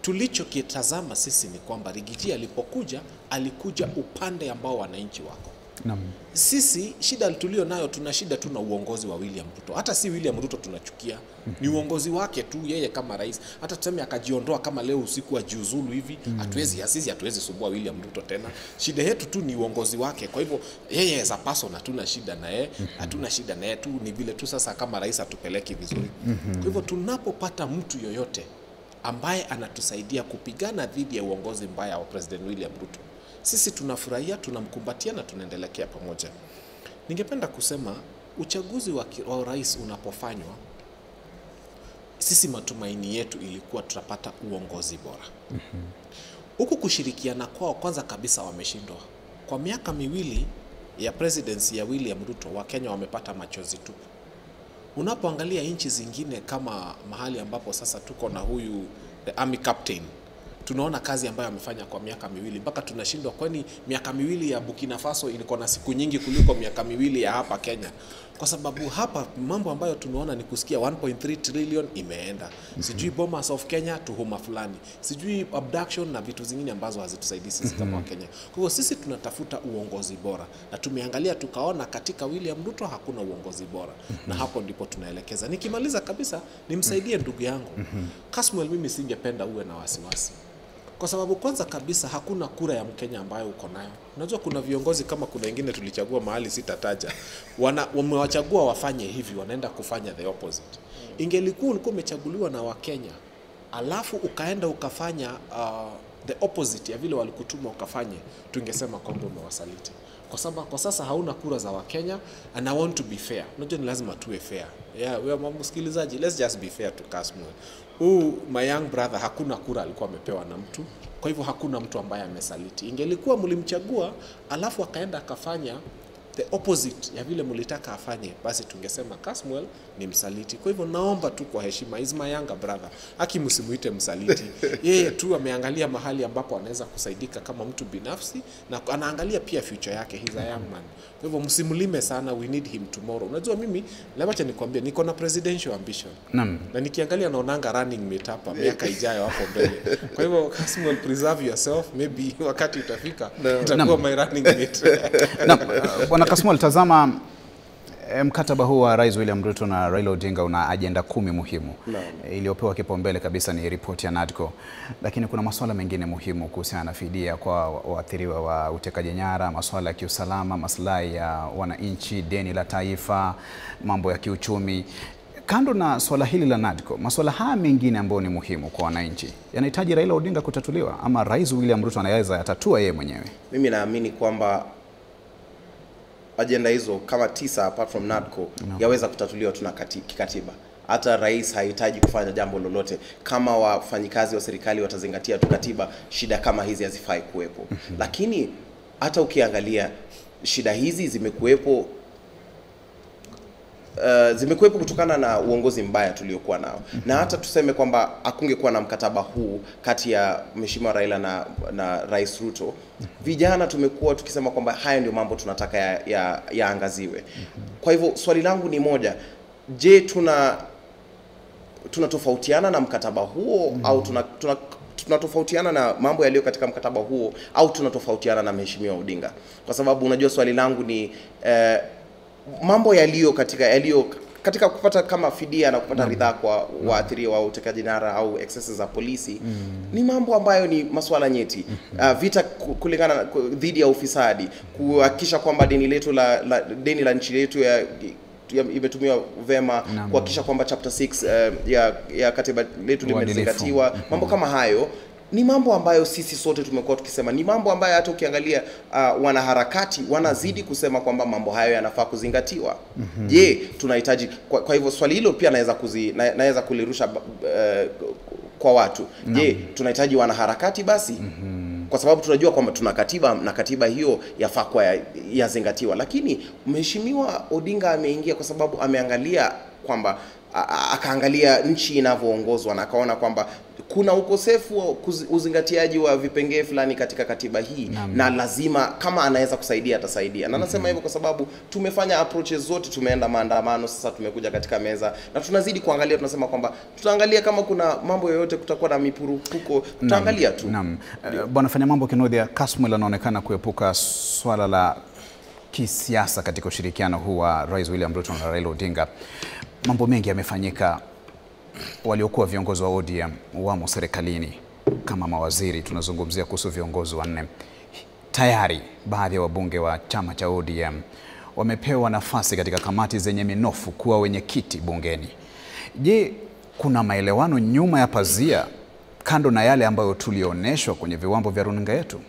Speaker 4: Tulichokitazama sisi ni kwamba Rigiji alipokuja, alikuja upande ambao wananchi wako.
Speaker 2: Naam.
Speaker 4: Sisi shida tulio nayo, tuna shida tu na uongozi wa William Ruto. Hata si William Ruto tunachukia, ni uongozi wake tu yeye kama rais. Hata tuseme akajiondoa kama leo usiku ajiuzulu hivi, hatuwezi sumbua William Ruto tena. Shida yetu tu ni uongozi wake. Kwa hivyo yeye as a person hatuna shida na yeye, hatuna shida na yeye tu, ni vile tu sasa kama rais atupeleki vizuri. Kwa hivyo tunapopata mtu yoyote ambaye anatusaidia kupigana dhidi ya uongozi mbaya wa President William Ruto, sisi tunafurahia, tunamkumbatia na tunaendelea pamoja. Ningependa kusema uchaguzi wa rais unapofanywa, sisi matumaini yetu ilikuwa tutapata uongozi bora. Huku kushirikiana kwao, kwanza kabisa wameshindwa. Kwa miaka miwili ya presidency ya William Ruto, Wakenya wamepata machozi tu. Unapoangalia nchi zingine kama mahali ambapo sasa tuko na huyu the army captain, tunaona kazi ambayo amefanya kwa miaka miwili mpaka tunashindwa, kwani miaka miwili ya Burkina Faso ilikuwa na siku nyingi kuliko miaka miwili ya hapa Kenya? Kwa sababu hapa mambo ambayo tunaona ni kusikia 1.3 trillion imeenda, sijui Bomas of Kenya tuhuma fulani, sijui abduction na vitu zingine ambazo hazitusaidii sisi kama Wakenya. Kwa hivyo sisi tunatafuta uongozi bora, na tumeangalia tukaona katika William Ruto hakuna uongozi bora, na hapo ndipo tunaelekeza. Nikimaliza kabisa nimsaidie ndugu yangu Kasmuel, mimi singependa uwe na wasiwasi. Kwa sababu kwanza kabisa hakuna kura ya Mkenya ambayo uko nayo. Unajua kuna viongozi kama kuna wengine tulichagua mahali sitataja, wamewachagua wafanye hivi, wanaenda kufanya the opposite. Ingelikuwa ulikuwa umechaguliwa na Wakenya, alafu ukaenda ukafanya the opposite ya vile walikutuma ukafanye, tungesema kwamba umewasaliti. Kwa sababu kwa sasa hauna kura za Wakenya, and I want to be fair. Unajua ni lazima tuwe fair. Yeah, wewe msikilizaji, let's just be fair to Kasmuel. Huu my young brother hakuna kura alikuwa amepewa na mtu. Kwa hivyo hakuna mtu ambaye amesaliti. Ingelikuwa mlimchagua alafu akaenda akafanya the opposite ya vile mlitaka afanye, basi tungesema Kasmuel ni msaliti. Kwa hivyo naomba tu kwa heshima, is my younger brother, haki msimuite msaliti. Yeye tu ameangalia mahali ambapo anaweza kusaidika kama mtu binafsi, na anaangalia pia future yake, he's a young man. Kwa hivyo msimlime sana, we need him tomorrow. Unajua mimi, wacha nikwambie, niko na presidential ambition.
Speaker 2: Naam.
Speaker 4: Na nikiangalia naonanga running mate hapa miaka ijayo hapo mbele. Kwa hivyo Kasmuel, preserve yourself, maybe wakati utafika utakuwa my running mate.
Speaker 2: Naam. Bwana Kasmuel, tazama mkataba huu wa Rais William Ruto na Raila Odinga una ajenda 10 muhimu. Iliyopewa kipaumbele kabisa ni ripoti ya NADCO. Lakini kuna masuala mengine muhimu kuhusiana na fidia kwa waathiriwa wa utekaji nyara, masuala ya kiusalama, maslahi ya wananchi, deni la taifa, mambo ya kiuchumi. Kando na swala hili la NADCO, masuala haya mengine ambayo ni muhimu kwa wananchi yanahitaji Raila Odinga kutatuliwa, ama Rais William Ruto anaweza yatatua yeye mwenyewe?
Speaker 3: Mimi naamini kwamba agenda hizo kama 9 apart from NADCO yaweza kutatuliwa tu na kikatiba. Hata rais hahitaji kufanya jambo lolote. Kama wafanyikazi wa serikali watazingatia tu katiba, shida kama hizi hazifai kuwepo. Lakini Hata ukiangalia shida hizi zimekuwepo kutokana na uongozi mbaya tuliokuwa nao. Na hata tuseme kwamba hakungekuwa na mkataba huu kati ya Mheshimiwa Raila na Rais Ruto, vijana tumekuwa tukisema kwamba haya ndio mambo tunataka yaangaziwe. Kwa hivyo swali langu ni moja, je, tunatofautiana na mkataba huo au tunatofautiana na mambo yaliyo katika mkataba huo au tunatofautiana na Mheshimiwa Odinga? Kwa sababu unajua swali langu ni mambo yaliyo katika kupata kama fidia na kupata ridhaa kwa waathiriwa wa utekaji nyara au excesses za polisi ni mambo ambayo ni masuala nyeti. Vita kulingana dhidi ya ufisadi, kuhakikisha kwamba deni letu la deni la nchi yetu imetumiwa vema, kuhakikisha kwamba chapter 6 ya katiba letu limezingatiwa. Mambo kama hayo ni mambo ambayo sisi sote tumekuwa tukisema, ni mambo ambayo hata ukiangalia wanaharakati wanazidi kusema kwamba mambo hayo yanafaa kuzingatiwa. Je, tunahitaji kwa hivyo swali hilo pia naweza kulirusha kwa watu. Je, tunahitaji wanaharakati basi? Kwa sababu tunajua kwamba tuna katiba na katiba hiyo yafaa kuwa yazingatiwa. Lakini Mheshimiwa Odinga ameingia kwa sababu ameangalia kwamba akaangalia nchi inavyoongozwa na akaona kwamba kuna ukosefu wa uzingatiaji wa vipengee fulani katika katiba hii na lazima kama anaweza kusaidia atasaidia. Na nasema hivyo kwa sababu tumefanya approaches zote, tumeenda maandamano, sasa tumekuja katika meza na tunazidi kuangalia, tunasema kwamba tutaangalia kama kuna mambo yoyote, kutakuwa na mipurupuko, tutaangalia tu.
Speaker 2: Naam. Bwana Fanya Mambo Kinuthia, Kasmuel anaonekana kuepuka swala la kisiasa katika ushirikiano huu wa Rais William Ruto na Raila Odinga. Mambo mengi yamefanyika, waliokuwa viongozi wa ODM wamo serikalini kama mawaziri, tunazungumzia kuhusu viongozi wanne. Tayari baadhi ya wabunge wa chama cha ODM wamepewa nafasi katika kamati zenye minofu kuwa wenyekiti bungeni. Je, kuna maelewano nyuma ya pazia kando na yale ambayo tulioneshwa kwenye viwambo vya runinga yetu?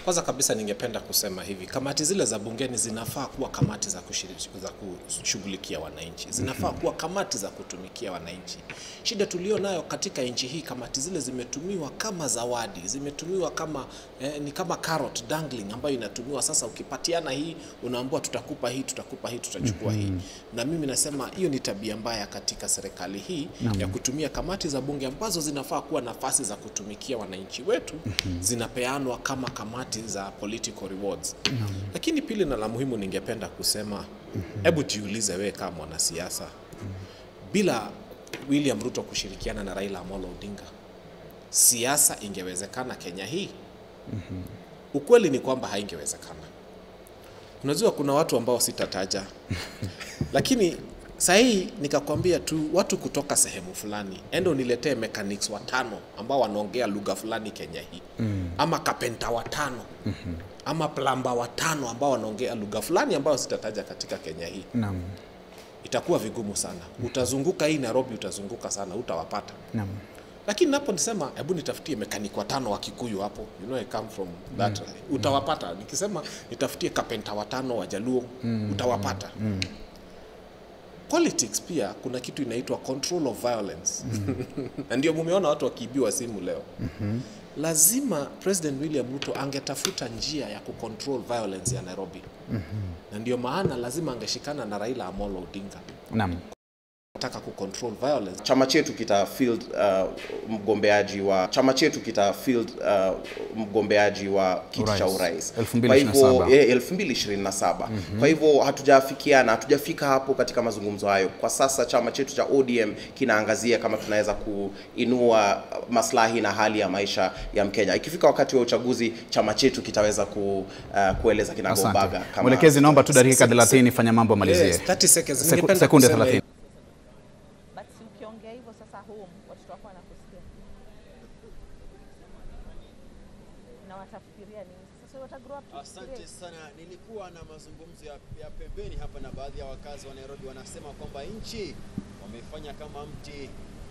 Speaker 4: Kwanza kabisa ningependa kusema hivi, kamati zile za bungeni zinafaa kuwa kamati za kushughulikia wananchi. Zinafaa kuwa kamati za kutumikia wananchi. Shida tulio nayo katika nchi hii, kamati zile zimetumiwa kama zawadi, zimetumiwa kama ni kama carrot dangling ambayo inatumiwa sasa. Ukipatiana hii unaambiwa tutakupa hii, tutakupa hii, tutachukua hii. Na mimi nasema hiyo ni tabia mbaya katika serikali hii ya kutumia kamati za bunge ambazo zinafaa kuwa nafasi za kutumikia wananchi wetu, zinapeanwa kama kamati za political rewards. Lakini pili na la muhimu ningependa kusema, hebu jiulize wewe kama mwanasiasa, bila William Ruto kushirikiana na Raila Amolo Odinga, siasa ingewezekana Kenya hii? Ukweli ni kwamba haingewezekana. Unajua kuna watu ambao sitataja, lakini sahi nikakwambia tu watu kutoka sehemu fulani, endo niletee mechanics watano ambao wanaongea lugha fulani Kenya hii, ama kapenta watano, ama plumber watano ambao wanaongea lugha fulani ambao sitataja katika Kenya hii.
Speaker 2: Naam.
Speaker 4: Itakuwa vigumu sana. Utazunguka hii Nairobi, utazunguka sana, utawapata.
Speaker 2: Naam.
Speaker 4: Lakini napo nisema hebu nitafutie mechanic watano wa Kikuyu hapo, you know I come from that. Utawapata. Nikisema nitafutie kapenta watano wa Jaluo, utawapata. Politics pia kuna kitu inaitwa control of violence. Na ndio mumeona watu wakiibiwa simu leo. Lazima President William Ruto angetafuta njia ya kucontrol violence ya Nairobi. Na ndio maana lazima angeshikana na Raila Amolo Odinga.
Speaker 2: Naam.
Speaker 4: Nataka kucontrol violence.
Speaker 3: Chama chetu kita field mgombeaji wa chama chetu kita field mgombeaji wa kiti cha urais
Speaker 2: 2027.
Speaker 3: 2027. Kwa hivyo hatujafikiana, hatujafika hapo katika mazungumzo hayo. Kwa sasa chama chetu cha ODM kinaangazia kama tunaweza kuinua maslahi na hali ya maisha ya Mkenya. Ikifika wakati wa uchaguzi chama chetu kitaweza kueleza kinagombaga.
Speaker 2: Kama mwelekezi, naomba tu dakika 30, fanya mambo malizie.
Speaker 4: Yes, 30 seconds. Ningependa
Speaker 2: sekunde 30.
Speaker 5: Ukiongea hivyo sasa home watoto wako wanakusikia na watafikiria nini sasa? Wata grow up.
Speaker 6: Asante sana. Nilikuwa na mazungumzo ya pembeni hapa na baadhi ya wakazi wa Nairobi, wanasema kwamba nchi wamefanya kama mti.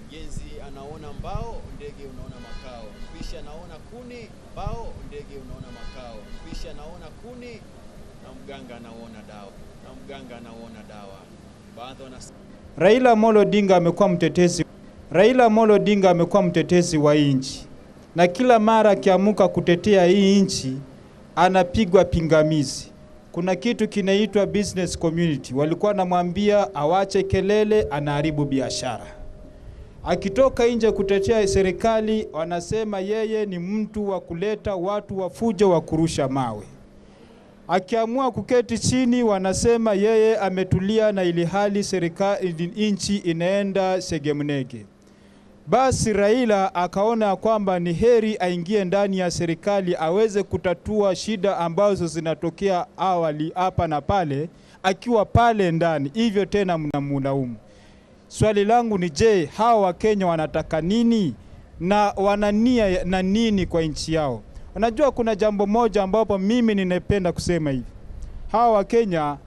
Speaker 6: Mjenzi anaona mbao, ndege unaona makao. Mpishi anaona kuni, mbao, ndege unaona makao. Mpishi anaona kuni na mganga anaona dawa. Na mganga anaona dawa. Baadhi wana
Speaker 7: Raila Amolo Odinga amekuwa mtetezi. Raila Amolo Odinga amekuwa mtetezi wa nchi. Na kila mara akiamuka kutetea hii nchi, anapigwa pingamizi. Kuna kitu kinaitwa business community, walikuwa wanamwambia awache kelele, anaharibu biashara. Akitoka nje kutetea serikali, wanasema yeye ni mtu wa kuleta watu wa fujo wa kurusha mawe. Akiamua kuketi chini, wanasema yeye ametulia na ilihali serikali nchi inaenda segemnege. Basi Raila akaona kwamba ni heri aingie ndani ya serikali aweze kutatua shida ambazo zinatokea awali hapa na pale, akiwa pale ndani. Hivyo tena mnamlaumu. Swali langu ni je, hawa Wakenya wanataka nini na wanania na nini kwa nchi yao? Unajua kuna jambo moja ambapo mimi ninapenda kusema hivi. Hawa Wakenya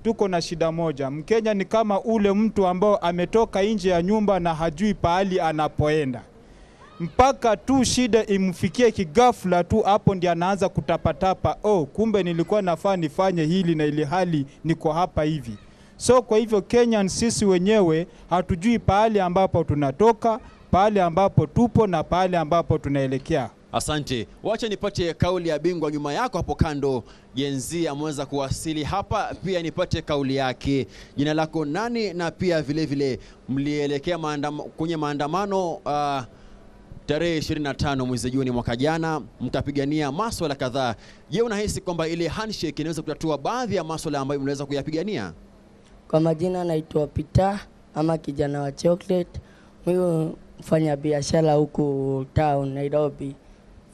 Speaker 7: tuko na shida moja. Mkenya ni kama ule mtu ambao ametoka nje ya nyumba na hajui pahali anapoenda. Mpaka tu shida imfikie kighafla tu, hapo ndiye anaanza kutapatapa. Oh, kumbe nilikuwa nafaa nifanye hili na ili hali niko hapa hivi. So kwa hivyo Kenyan sisi wenyewe hatujui pahali ambapo tunatoka, pahali ambapo tupo na pahali ambapo tunaelekea.
Speaker 6: Asante. Wacha nipate kauli ya bingwa nyuma yako hapo kando. Gen Z ameweza kuwasili hapa, pia nipate kauli yake. Jina lako nani, na pia vile vile mlielekea kwenye maandamano tarehe 25 mwezi Juni mwaka jana, mtapigania masuala kadhaa. Je, unahisi kwamba ile handshake inaweza kutatua baadhi ya masuala ambayo mnaweza kuyapigania?
Speaker 8: Kwa majina naitwa Peter ama kijana wa chocolate. Mimi mfanya biashara huku town Nairobi.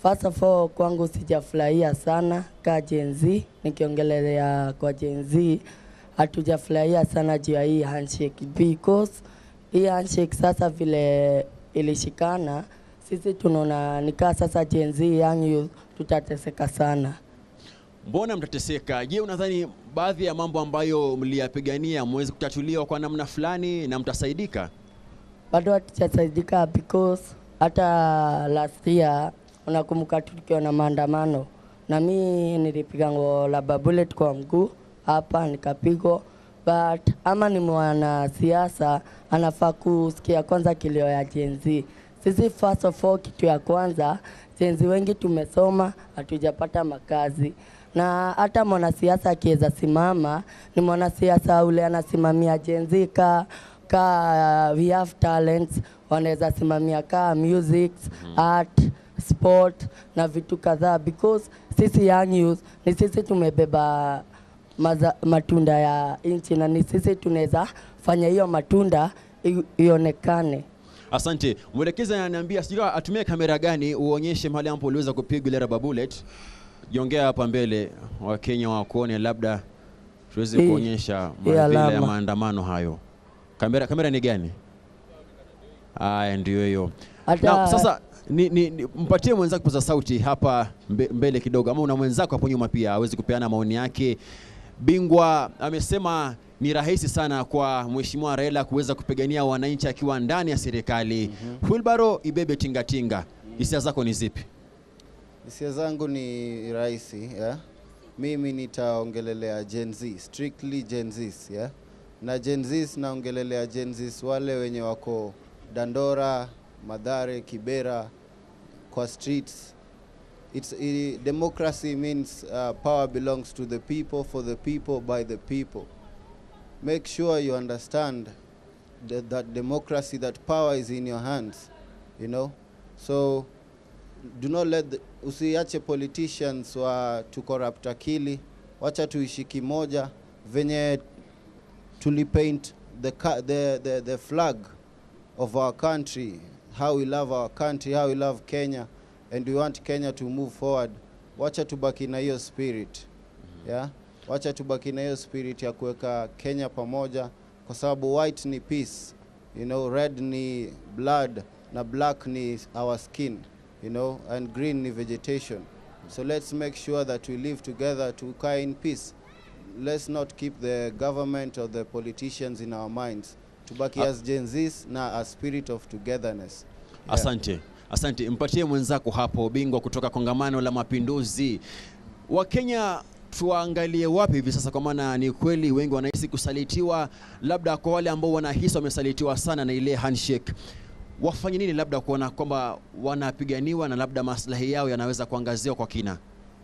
Speaker 8: First of all, kwangu sijafurahia sana ka Gen Z, nikiongelelea kwa Gen Z hatujafurahia sana juu ya hii handshake, because hii handshake sasa vile ilishikana, sisi tunaona nikaa sasa Gen Z young youth tutateseka sana.
Speaker 6: Mbona mtateseka? Je, unadhani baadhi ya mambo ambayo mliyapigania mwezi kutatuliwa kwa namna fulani na mtasaidika?
Speaker 8: Bado hatujasaidika, because hata last year unakumbuka tukiwa na maandamano na mimi nilipiga rubber bullet kwa mguu hapa nikapigwa. But ama ni mwanasiasa anafaa kusikia kwanza kilio ya Gen Z. Sisi first of all, kitu ya kwanza, Gen Z wengi tumesoma, hatujapata makazi. Na hata mwanasiasa akiweza simama, ni mwanasiasa ule anasimamia Gen Z ka we have talents, wanaweza simamia ka music, art, sport na vitu kadhaa, because sisi young youth ni sisi tumebeba matunda ya nchi na ni sisi tunaweza fanya hiyo matunda ionekane.
Speaker 6: Asante. Mwelekezi ananiambia sijui atumie kamera gani uonyeshe mahali ambapo uliweza kupiga ile rubber bullet. Jiongea hapa mbele Wakenya wakuone, labda tuweze kuonyesha madhila ya maandamano hayo. Kamera ni gani? Aya, ndio hiyo. Na sasa ni mpatie mwenzako kipaza sauti hapa mbele kidogo, ama una mwenzako hapo nyuma pia aweze kupeana maoni yake. Bingwa amesema ni rahisi sana kwa Mheshimiwa Raila kuweza kupigania wananchi akiwa ndani ya serikali. Wheelbarrow ibebe tingatinga. Hisia zako ni zipi?
Speaker 9: Hisia zangu ni rahisi, yeah? Mimi nitaongelelea Gen Z, strictly Gen Z, yeah? Na Gen Z naongelelea Gen Z wale wenye wako Dandora, Mathare, Kibera, kwa streets. Democracy means power belongs to the people, for the people, by the people. Make sure you understand that democracy, that power is in your hands, you know. So do not let usiache politicians wa to corrupt akili. Wacha tuishi kimoja venye tulipaint the flag of our country, how we love our country, how we love Kenya, and we want Kenya to move forward. Wacha tubaki na hiyo spirit. Yeah? Wacha tubaki na hiyo spirit ya kuweka Kenya pamoja, kwa sababu white ni peace, you know, red ni blood, na black ni our skin, you know, and green ni vegetation. So let's make sure that we live together to kai in peace. Let's not keep the government or the politicians in our minds. Tubaki as Gen Zs na a spirit of togetherness. Yeah.
Speaker 6: Asante. Asante. Mpatie mwenzako hapo bingwa kutoka Kongamano la Mapinduzi. Wakenya tuangalie wapi hivi sasa, kwa maana ni kweli wengi wanahisi kusalitiwa, labda kwa wale ambao wanahisi wamesalitiwa sana na ile handshake. Wafanye nini labda kuona kwamba wanapiganiwa na labda maslahi yao yanaweza kuangaziwa kwa kina?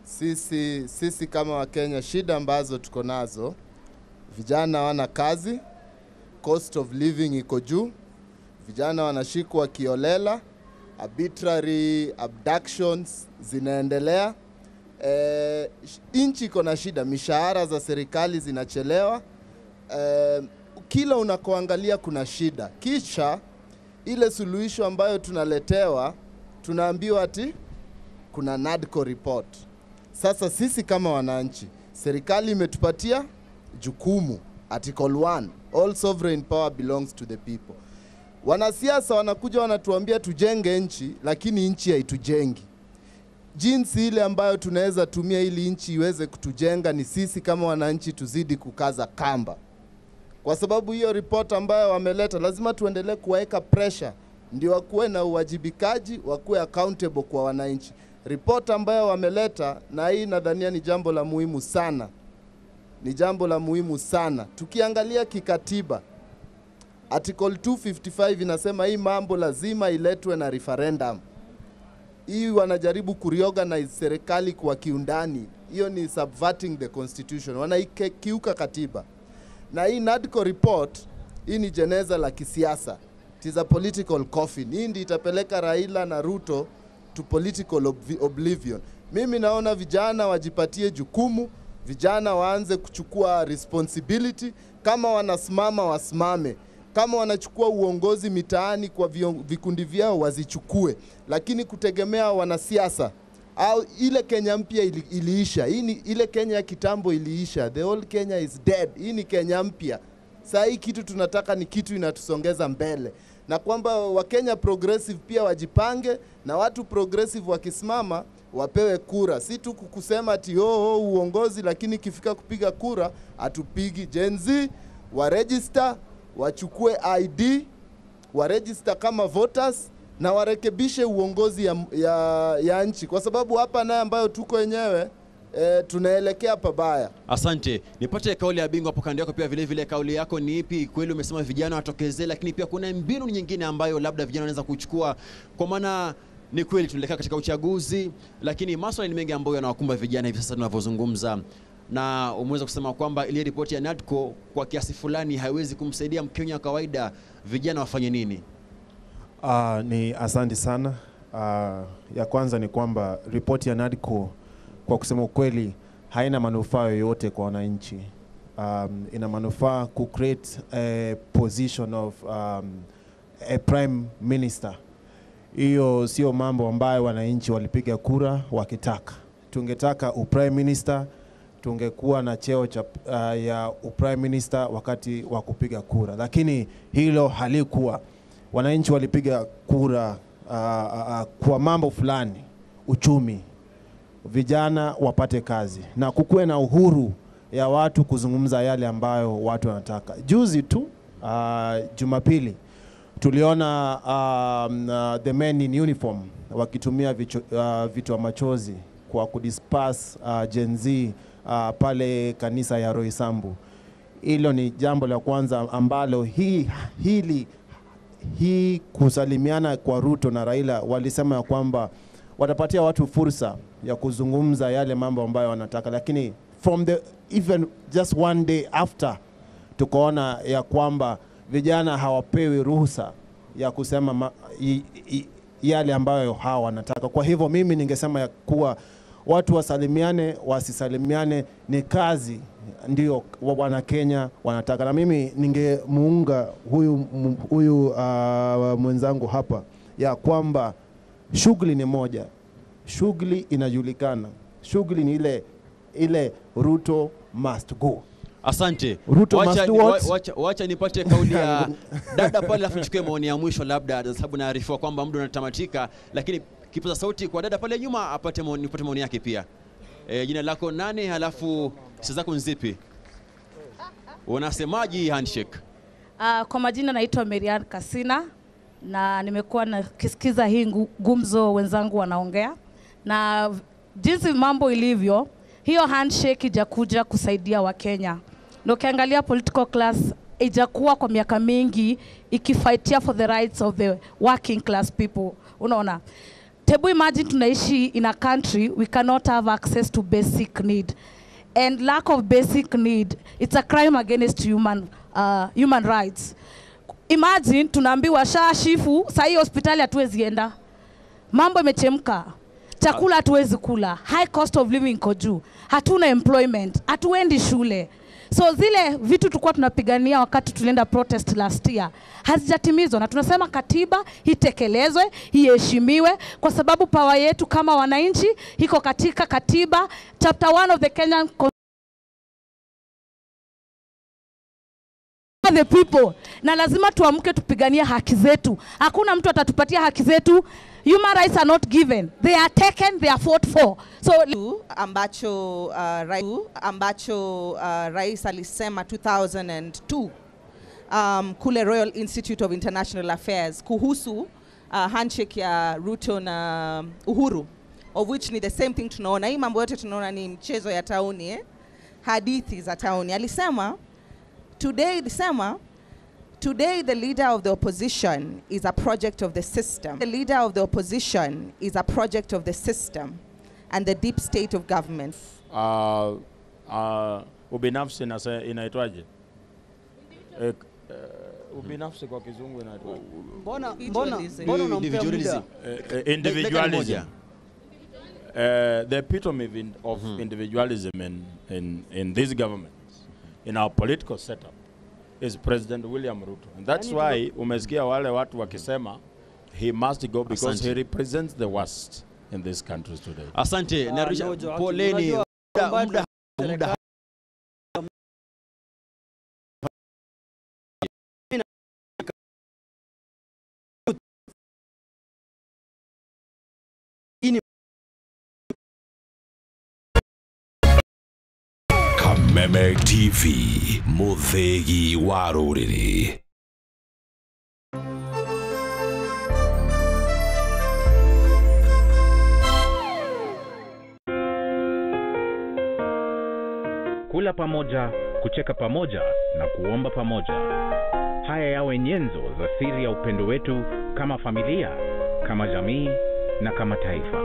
Speaker 9: Sisi kama Wakenya, shida ambazo tuko nazo, vijana hawana kazi, cost of living iko juu, vijana wanashikwa kiholela, arbitrary abductions zinaendelea. Nchi iko na shida, mishahara za serikali zinachelewa. Kila unakoangalia kuna shida. Kisha ile suluhisho ambayo tunaletewa, tunaambiwa ati kuna NADCO report. Sasa sisi kama wananchi, serikali imetupatia jukumu, Article 1, all sovereign power belongs to the people. Wanasiasa wanakuja wanatuambia tujenge nchi, lakini nchi haitujengi. Jinsi ile ambayo tunaweza tumia ili nchi iweze kutujenga ni sisi kama wananchi tuzidi kukaza kamba. Kwa sababu hiyo report ambayo wameleta, lazima tuendelee kuweka pressure ndio wakuwe na uwajibikaji, wakuwe accountable kwa wananchi. Report ambayo wameleta, na hii nadhania ni jambo la muhimu sana. Ni jambo la muhimu sana. Tukiangalia kikatiba, Article 255 inasema hii mambo lazima iletwe na referendum. Hii wanajaribu kureorganize serikali kwa kiundani. Hiyo ni subverting the constitution. Wanaikiuka katiba. Na hii NADCO report, hii ni jeneza la kisiasa. It is a political coffin. Hii ndi itapeleka Raila na Ruto to political oblivion. Mimi naona vijana wajipatie jukumu, vijana waanze kuchukua responsibility. Kama wanasimama wasimame. Kama wanachukua uongozi mitaani kwa vikundi vyao wazichukue. Lakini kutegemea wanasiasa, au ile Kenya mpya iliisha. Hii ni ile Kenya ya kitambo iliisha. The old Kenya is dead. Hii ni Kenya mpya. Saa hii kitu tunataka ni kitu inatusongeza mbele. Na kwamba Wakenya progressive pia wajipange, na watu progressive wakisimama wapewe kura. Si tu kusema ati oh, uongozi, lakini ikifika kupiga kura hatupigi. Gen Z wa register, wachukue ID, wa register kama voters na warekebishe uongozi ya nchi, kwa sababu hapa naye ambayo tuko wenyewe tunaelekea pabaya.
Speaker 6: Asante. Nipate kauli ya bingwa hapo kando yako pia vile vile, kauli yako ni ipi? Kweli umesema vijana watokezee, lakini pia kuna mbinu nyingine ambayo labda vijana wanaweza kuchukua, kwa maana ni kweli tunaelekea katika uchaguzi, lakini masuala ni mengi ambayo yanawakumba vijana hivi sasa tunavyozungumza. Na umeweza kusema kwamba ile ripoti ya NADCO kwa kiasi fulani haiwezi kumsaidia Mkenya wa kawaida. Vijana wafanye nini?
Speaker 10: Ni asante sana. Ya kwanza ni kwamba ripoti ya NADCO kwa kusema ukweli haina manufaa yoyote kwa wananchi. Ina manufaa ku create a position of a prime minister. Hiyo sio mambo ambayo wananchi walipiga kura wakitaka. Tungetaka u prime minister, tungekuwa na cheo cha ya u prime minister wakati wa kupiga kura, lakini hilo halikuwa. Wananchi walipiga kura kwa mambo fulani, uchumi, vijana wapate kazi na kukuwe na uhuru ya watu kuzungumza yale ambayo watu wanataka. Juzi tu Jumapili tuliona the men in uniform wakitumia vitu wa machozi kwa kudisperse Gen Z pale kanisa ya Roysambu. Hilo ni jambo la kwanza ambalo hii kusalimiana kwa Ruto na Raila, walisema ya kwamba watapatia watu fursa ya kuzungumza yale mambo ambayo wanataka, lakini from the even just one day after tukaona ya kwamba vijana hawapewi ruhusa ya kusema yale ambayo hawa wanataka. Kwa hivyo mimi ningesema ya kuwa watu wasalimiane wasisalimiane, ni kazi ndio wana Kenya wanataka. Na mimi ningemuunga huyu mwenzangu hapa ya kwamba shughuli ni moja, shughuli inajulikana, shughuli ni ile Ruto must go.
Speaker 6: Asante.
Speaker 10: Ruto must do what?
Speaker 6: Wacha nipate kauli ya dada pale, alafu nichukue maoni ya mwisho labda, sababu naarifiwa kwamba muda unatamatika, lakini kipaza sauti kwa dada pale nyuma apate maoni, nipate maoni yake pia. Jina lako nani, halafu hisia zako nzipi? Unasemaje handshake?
Speaker 5: Kwa majina naitwa Marian Kasina na nimekuwa nakisikiza hii gumzo wenzangu wanaongea, na jinsi mambo ilivyo, hiyo handshake ijakuja kusaidia Wakenya. Na ukiangalia political class ijakuwa kwa miaka mingi ikifightia for the rights of the working class people. Unaona? Tebu imagine tunaishi in a country we cannot have access to basic need. And lack of basic need, it's a crime against human rights. Imagine tunaambiwa SHA, SHIF, sahi hospitali hatuwezi enda. Mambo imechemka. Chakula hatuwezi kula. High cost of living iko juu. Hatuna employment, hatuendi shule. So zile vitu tulikuwa tunapigania wakati tulienda protest last year hazijatimizwa, na tunasema katiba itekelezwe, iheshimiwe, kwa sababu power yetu kama wananchi iko katika katiba, chapter 1 of the Kenyan the people. Na lazima tuamke tupiganie haki zetu. Hakuna mtu atatupatia haki zetu. Human rights are not given. They are taken, they are fought for. So
Speaker 11: ambacho rais alisema 2002 kule Royal Institute of International Affairs kuhusu handshake ya Ruto na Uhuru, of which ni the same thing tunaona. Hii mambo yote tunaona ni mchezo ya tauni, hadithi za tauni. Alisema today the leader of the opposition is a project of the system. The leader of the opposition is a project of the system and the deep state of government.
Speaker 12: Ubinafsi inaitwaje? Ubinafsi kwa kizungu inaitwaje?
Speaker 6: Mbona individualism.
Speaker 12: Individualism. The epitome of individualism in this government, in our political setup, is President William Ruto. And that's why umesikia wale watu wakisema he must go because
Speaker 6: Asante.
Speaker 12: He represents the worst in this country today.
Speaker 6: Asante. Narusha poleni muda
Speaker 13: Kameme TV, Muthegi wa rũrĩrĩ.
Speaker 14: Kula pamoja, kucheka pamoja na kuomba pamoja. Haya yawe nyenzo za siri ya upendo wetu kama familia, kama jamii na kama taifa.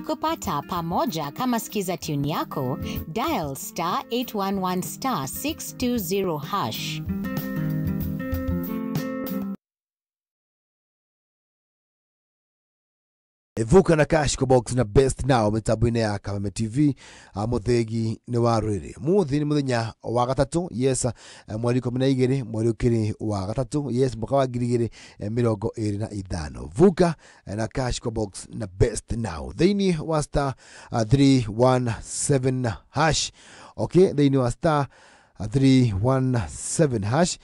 Speaker 15: Kupata pamoja kama skiza tune yako, dial star 811 star 620 hash.
Speaker 16: Vuka na cash kwa box na best now mĩtambo-inĩ ya Kameme TV. Mũthĩgi nĩ wa rũrĩrĩ. Mũthĩ nĩ mũthenya wa gatatũ, yes, mweri 12 mweri ũkĩrĩ wa gatatũ, yes, mwaka wa 2025. Vuka na cash kwa box na best now thĩinĩ wa star 317 hash. Okay, thĩinĩ wa star 317 hash,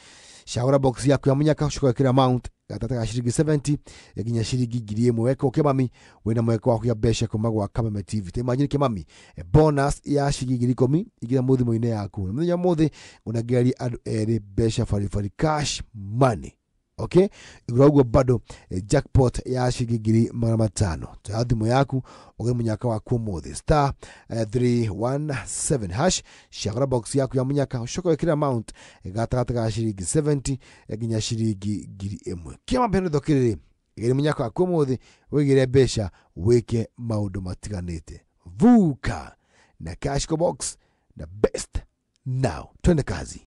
Speaker 16: shagũra box yaku ya mũnyaka, ũcoke wĩkĩre amount gatata ga shiringi 70 nginya shiringi 1000. Weka Kimami wina mweko wa kuya mbeca kuma gwa Kameme TV. Ta imagine Kimami bonus ya shiringi 10,000 igira muthimo-inĩ yaku. Na muthenya muthi unageria andu eri mbeca baribari cash money. Okay, igũrũ ũguo bado jackpot ya shiringi 500. Toya thimũ yaku ũgĩre mũnyaka waku ũmũthĩ star 317 hash, cagũra box yaku ya mũnyaka, ũcoke wĩkĩre amount gatagatĩ ga shiringi 70 nginya shiringi 1000. Kĩama mbere thokĩrĩrĩ gĩre mũnyaka waku ũmũthĩ, wĩgĩre mbeca wĩke maũndũ matiganĩte. Vuka na cash box na best now. Twende kazi.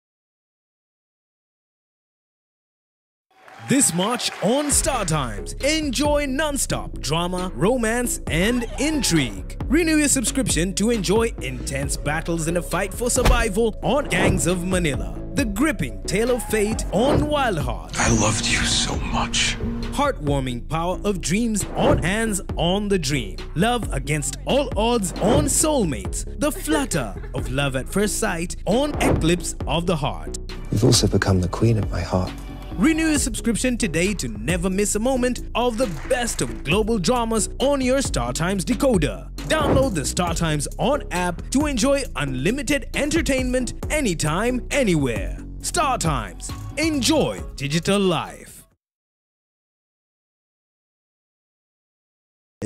Speaker 17: This March on Star Times, enjoy non-stop drama, romance, and intrigue. Renew your subscription to enjoy intense battles in a fight for survival on Gangs of Manila, the gripping tale of fate on Wild Heart.
Speaker 13: I loved you so much.
Speaker 17: Heartwarming power of dreams on Hands on the Dream. Love against all odds on Soulmates. The flutter of love at first sight on Eclipse of the Heart.
Speaker 18: You've also become the queen of my heart.
Speaker 17: Renew your subscription today to never miss a moment of the best of global dramas on your Star Times decoder. Download the Star Times On app to enjoy unlimited entertainment anytime, anywhere. Star Times. Enjoy digital life.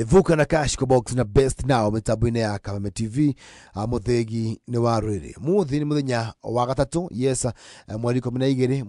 Speaker 16: Vuka na cash kwa box na best now mĩtambo-inĩ ya Kameme TV. Mũthĩgi nĩ wa rũrĩrĩ. Mũthĩ nĩ mũthenya wa gatatũ, yes, mweri 12.